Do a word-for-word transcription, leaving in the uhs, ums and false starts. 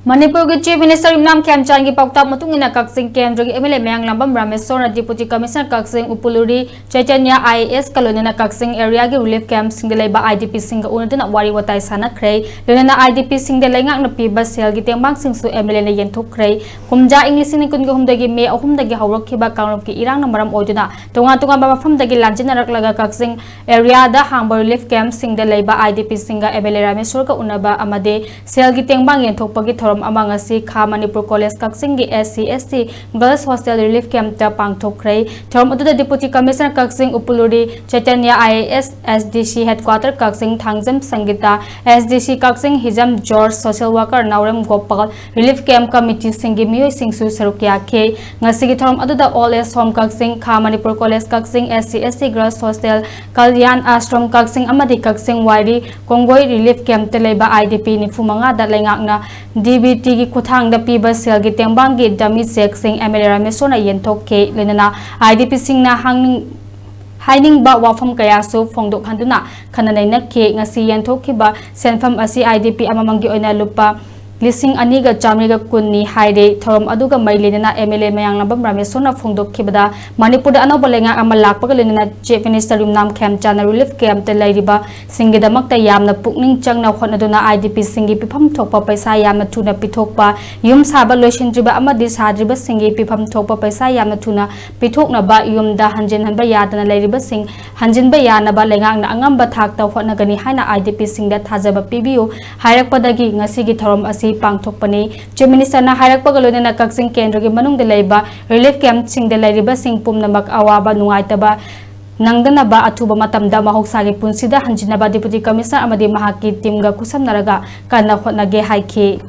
ꯃꯅꯤꯄꯨꯔꯒꯤ Chief Minister ꯌꯨꯝꯅꯥꯝ ꯈꯦꯝꯆꯥꯟꯒꯤ ꯄꯥꯎꯇꯥꯛ ꯃꯇꯨꯡ ꯏꯟꯅ ꯀꯛꯆꯤꯡ ꯀꯦꯟꯗ꯭ꯔꯒꯤ MLA ꯃꯌꯥꯡꯂꯥꯝꯕꯝ ꯔꯥꯃꯦꯁꯣꯔꯅ Deputy Commissioner ꯀꯛꯆꯤꯡ ꯎꯄꯨꯂꯨꯔꯤ ꯆꯩꯇꯟꯌ IAS ꯀ ꯂꯣꯏꯅꯅ ꯀꯛꯆꯤꯡ area ꯒꯤ relief camp ꯁꯤꯡꯗ ꯂꯩꯕ IDP ꯁꯤꯡꯒ ꯎꯅꯗꯨꯅ ꯋꯥꯔꯤ ꯋꯥꯇꯥꯏ ꯁꯥꯟꯅꯈ꯭ꯔꯦ꯫ ꯂꯣꯏꯅꯅ IDP ꯁꯤꯡꯗ ꯂꯩꯉꯥꯛꯅ ꯄꯤꯕ ꯁꯦꯜꯒꯤ ꯇꯦꯡꯕꯥꯡꯁꯤꯡꯁꯨ MLA ꯅ ꯌꯦꯟꯊꯣꯛꯈ꯭ꯔꯦ꯫ ꯀꯨꯝꯖꯥ ꯏꯪ ꯂꯤꯁꯤꯡ ꯑꯅꯤ ꯀꯨꯟꯒ ꯍꯨꯝꯗꯣꯏꯒꯤ ꯃꯦ ꯑꯍꯨꯝꯗꯒꯤ ꯍꯧꯔꯛꯈꯤꯕ ꯀꯥꯡꯂꯨꯞꯀꯤ ꯏꯔꯥꯡꯅ ꯃꯔꯝ ꯑꯣꯏꯗꯨꯅ ꯇꯣꯉꯥꯟ ꯇꯣꯉꯥꯟꯕ ꯃꯐꯝꯗꯒꯤ ꯂꯥꯟꯖꯤꯟꯅꯔꯛꯂꯒ ꯀꯛꯆꯤꯡ area ꯗ ꯍꯥꯡꯕ relief camp ꯁꯤꯡꯗ ꯂꯩꯕ IDP ꯁꯤꯡꯒ MLA ꯔꯥꯃꯦꯁꯣꯔꯒ ꯎꯅꯕ ꯑꯃꯗꯤ ꯁꯦꯜꯒꯤ ꯇꯦꯡꯕꯥꯡ ꯌꯦꯟꯊꯣꯛꯄꯒꯤ ꯊꯧꯔꯝ ꯑꯃ ꯉꯁꯤ ꯈꯥ ꯃꯅꯤꯄꯨꯔ ꯀꯣꯂꯦꯖ ꯀꯛꯆꯤꯡꯒꯤ SC ST girls hostel relief camp ꯇ ꯄꯥꯡꯊꯣꯛꯈ꯭ꯔꯦ꯫ ꯊꯧꯔꯝ ꯑꯗꯨꯗ Deputy Commissioner ꯀꯛꯆꯤꯡ ꯎꯄꯨꯂꯨꯔꯤ ꯆꯩꯇꯟꯌ IAS, SDC headquarter ꯀꯛꯆꯤꯡ ꯊꯥꯡꯖꯝ ꯁꯪꯒꯤꯇꯥ, SDC ꯀꯛꯆꯤꯡ ꯍꯤꯖꯝ ꯖꯣꯔꯖ, social worker ꯅꯥꯎꯔꯦꯝ ꯒꯣꯄꯥꯜ, relief camp committee ꯁꯤꯡꯒꯤ ꯃꯤꯑꯣꯏꯁꯤꯡꯁꯨ ꯁꯔꯨꯛ ꯌꯥꯈꯤ꯫ ꯉꯁꯤꯒꯤ ꯊꯧꯔꯝ ꯑꯗꯨꯗ Old Age Home ꯀꯛꯆꯤꯡ, ꯈꯥ Manipur college Kakching, SC ST girls hostel, Kalyan Ashram Kakching ꯑꯃꯗꯤ ꯀꯛꯆꯤꯡ ꯋꯥꯏꯔꯤ ꯀꯣꯡꯒꯣꯏ relief camp ꯇ ꯂꯩꯕ IDP ꯅꯤꯐꯨ ꯃꯉꯥꯗ ꯂꯩꯉꯥꯛꯅ DBT ꯒꯤ ꯈꯨꯠꯊꯥꯡꯗ ꯄꯤꯕ ꯁꯦꯜꯒꯤ ꯇꯦꯡꯕꯥꯡꯒꯤ dummy cheque ꯁꯤꯡ MLA ꯔꯥꯃꯦꯁꯣꯔꯅ ꯌꯦꯟꯊꯣꯛꯈꯤ꯫ ꯂꯣꯏꯅꯅ IDP ꯁꯤꯡꯅ ꯍꯥꯡꯅꯤꯡ-, ꯍꯥꯏꯅꯤꯡꯕ ꯋꯥꯐꯝ ꯀꯌꯥꯁꯨ ꯐꯣꯡꯗꯣꯛꯍꯟꯗꯨꯅ ꯈꯟꯅ ꯅꯩꯅꯈꯤ꯫ ꯉꯁꯤ ꯌꯦꯟꯊꯣꯛꯈꯤꯕ ꯁꯦꯟꯐꯝ ꯑꯁꯤ IDP ꯑꯃꯃꯝꯒꯤ ꯑꯣꯏꯅ ꯂꯨꯄꯥ ꯂꯤꯁꯤꯡ ꯑꯅꯤꯒ ꯆꯥꯃꯔꯤꯒ ꯀꯨꯟꯅꯤ ꯍꯥꯏꯔꯦ꯫ ꯊꯧꯔꯝ ꯑꯗꯨꯒ ꯃꯔꯤ ꯂꯩꯅꯅ MLA ꯃꯌꯥꯡꯂꯥꯝꯕꯝ ꯔꯥꯃꯦꯁꯣꯔꯅ ꯐꯣꯡꯗꯣꯛꯈꯤꯕꯗ, ꯃꯅꯤꯄꯨꯔꯗ ꯑꯅꯧꯕ ꯂꯩꯉꯥꯛ ꯑꯃ ꯂꯥꯛꯄꯒ ꯂꯣꯏꯅꯅ Chief Minister ꯌꯨꯝꯅꯥꯝ ꯈꯦꯝꯆꯥꯟꯅ relief camp ꯇ ꯂꯩꯔꯤꯕ ꯁꯤꯡꯒꯤꯗꯃꯛꯇ ꯌꯥꯝꯅ ꯄꯨꯛꯅꯤꯡ ꯆꯪꯅ ꯍꯣꯠꯅꯗꯨꯅ IDP ꯁꯤꯡꯒꯤ ꯄꯤꯐꯝ ꯊꯣꯛꯄ ꯄꯩꯁꯥ ꯌꯥꯝꯅ ꯊꯨꯅ ꯄꯤꯊꯣꯛꯄ, ꯌꯨꯝ ꯁꯥꯕ ꯂꯣꯏꯁꯤꯟꯗ꯭ꯔꯤꯕ ꯑꯃꯗꯤ ꯁꯥꯗ꯭ꯔꯤꯕꯁꯤꯡꯒꯤ ꯄꯤꯐꯝ ꯊꯣꯛꯄ ꯄꯩꯁꯥ ꯌꯥꯝꯅ ꯊꯨꯅ ꯄꯤꯊꯣꯛꯅꯕ, ꯌꯨꯝꯗ ꯍꯟꯖꯤꯟꯍꯟꯕ ꯌꯥꯗꯅ ꯂꯩꯔꯤꯕꯁꯤꯡ ꯍꯟꯖꯤꯟꯕ ꯌꯥꯅꯕ ꯂꯩꯉꯥꯛꯅ ꯑꯉꯝꯕ ꯊꯥꯛꯇ ꯍꯣꯠꯅꯒꯅꯤ ꯍꯥꯏꯅ IDP ꯁꯤꯡꯗ ꯊꯥꯖꯕ ꯄꯤꯕꯤꯌꯨ ꯍꯥꯏꯔꯛꯄꯗꯒꯤ ꯉꯁꯤꯒꯤ ꯊꯧꯔꯝ ꯑꯁꯤ ꯄꯥꯡꯊꯣꯛꯄꯅꯤ꯫ Chief Minister ꯅ ꯍꯥꯏꯔꯛꯄꯒ ꯂꯣꯏꯅꯅ ꯀꯛꯆꯤꯡ ꯀꯦꯟꯗ꯭ꯔꯒꯤ ꯃꯅꯨꯡꯗ ꯂꯩꯕ relief camp ꯁꯤꯡꯗ ꯂꯩꯔꯤꯕꯁꯤꯡ ꯄꯨꯝꯅꯃꯛ ꯑꯋꯥꯕ ꯅꯨꯡꯉꯥꯏꯇꯕ ꯅꯪꯗꯅꯕ ꯑꯊꯨꯕ ꯃꯇꯝꯗ ꯃꯍꯧꯁꯥꯒꯤ ꯄꯨꯟꯁꯤꯗ ꯍꯟꯖꯤꯟꯅꯕ Deputy Commissioner ꯑꯃꯗꯤ ꯃꯍꯥꯛꯀꯤ team ꯒ ꯈꯨꯠꯁꯝꯅꯔꯒ ꯀꯟꯅ ꯍꯣꯠꯅꯒꯦ ꯍꯥꯏꯈꯤ꯫